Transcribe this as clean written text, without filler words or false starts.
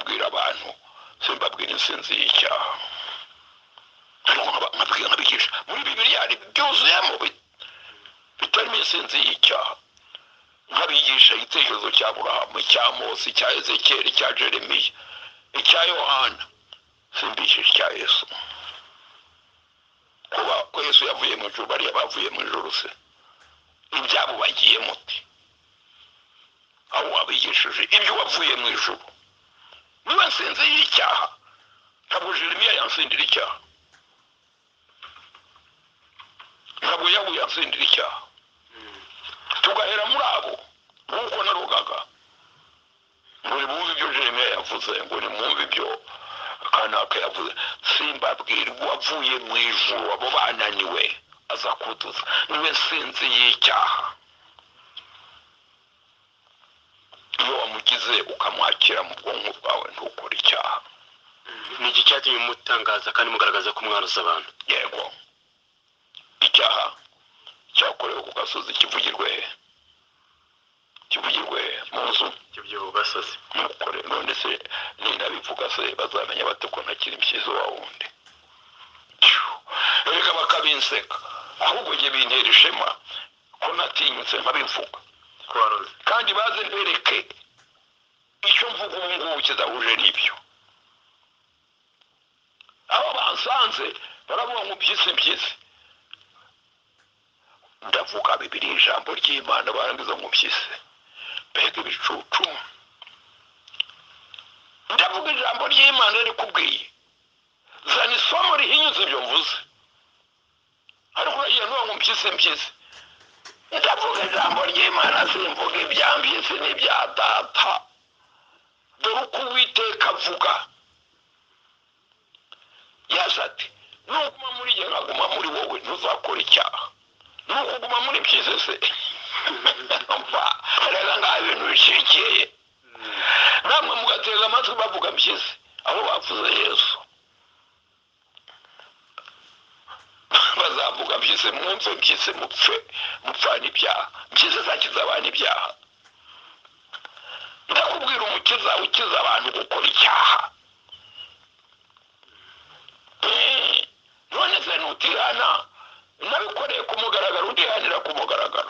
Ndabwira abantu, simbabwira insinzi y'icyaha, ariko nkabwira, nkabigisha muri Bibiliya hari byuzuyemo bitarimo insinzi y'icyaha. Nkabigisha igitekerezo cya Burahamu, icya Mose, icya Ezekiyeli, icya Jeremiya, icya Yohana, simbigisha icya Yesu. Kuba ko Yesu yavuye mu ijuru, bariya bavuye mu ijuru se ibyabo bagiye muti? Aho wabigishije ibyo wavuye mu ijuru, niba nsinzi y'icyaha, ntabwo Jeremiya yansindira icyaha, ntabwo Yahu yansindira icyaha. Tugahera muri abo, nk'uko narugaga ngo nimwumve ibyo Jeremiya yavuze, ngo nimwumve ibyo kanaka yavuze. Simbabwira uwavuye mu ijuru, abo bananiwe aza kuduza, niwe nsinzi y'icyaha. Iyo wamugize ukamwakira mu bwonko bwawe, ntukore icyaha. Ni iki cyatumye mutangaza kandi mugaragaza ko mwaroze abantu? Yego, icyaha cyakorewe ku gasozi kivugirwe he? Kivugirwe he? Mu nzu? Ibyo ku gasozi. Ntukore. None se ninabivuga se bazamenya bate ko ntakiri impyizi wa wundi? Reka bakabinseka, ahubwo njye bintera ishema ko natinyutse nkabivuga. Ko waroze. Kandi baze mbereke icyo mvuga ubu ngubu kidahuje n'ibyo. Abo bansanze baravuga ngo mpyisi, mpyisi. Ndavuga bibiri, ijambo ry'Imana, barangiza ngo mpyisi. Mbega ibicucu! Ndavuga ijambo ry'Imana rikubwiye, zana isomo rihinyuza ibyo mvuze, ariko uragiye ntuba ngo mpyisi, mpyisi. Ndavuga ijambo ry'Imana, simvuga ibya mpyisi n'ibya data. Dore uko Uwiteka avuga. Yaje ati: "Nuguma muri jye, nkaguma muri wowe, ntuzakora icyaha." Nukuguma muri mpyisi se? Mva reka, ngaho ibintu bishyigikiye, namwe mugatega amatwi bavuga mpyisi aho bavuze Yesu. Bazavuga mpyisi, mwumve mpyisi, mupfe, mupfana ibyaha. Mpyisi zakiza abantu ibyaha? Ndakubwira umukiza ukiza abantu gukora icyaha. None se nutihana, nabikoreye ku mugaragaro, utihanira ku mugaragaro.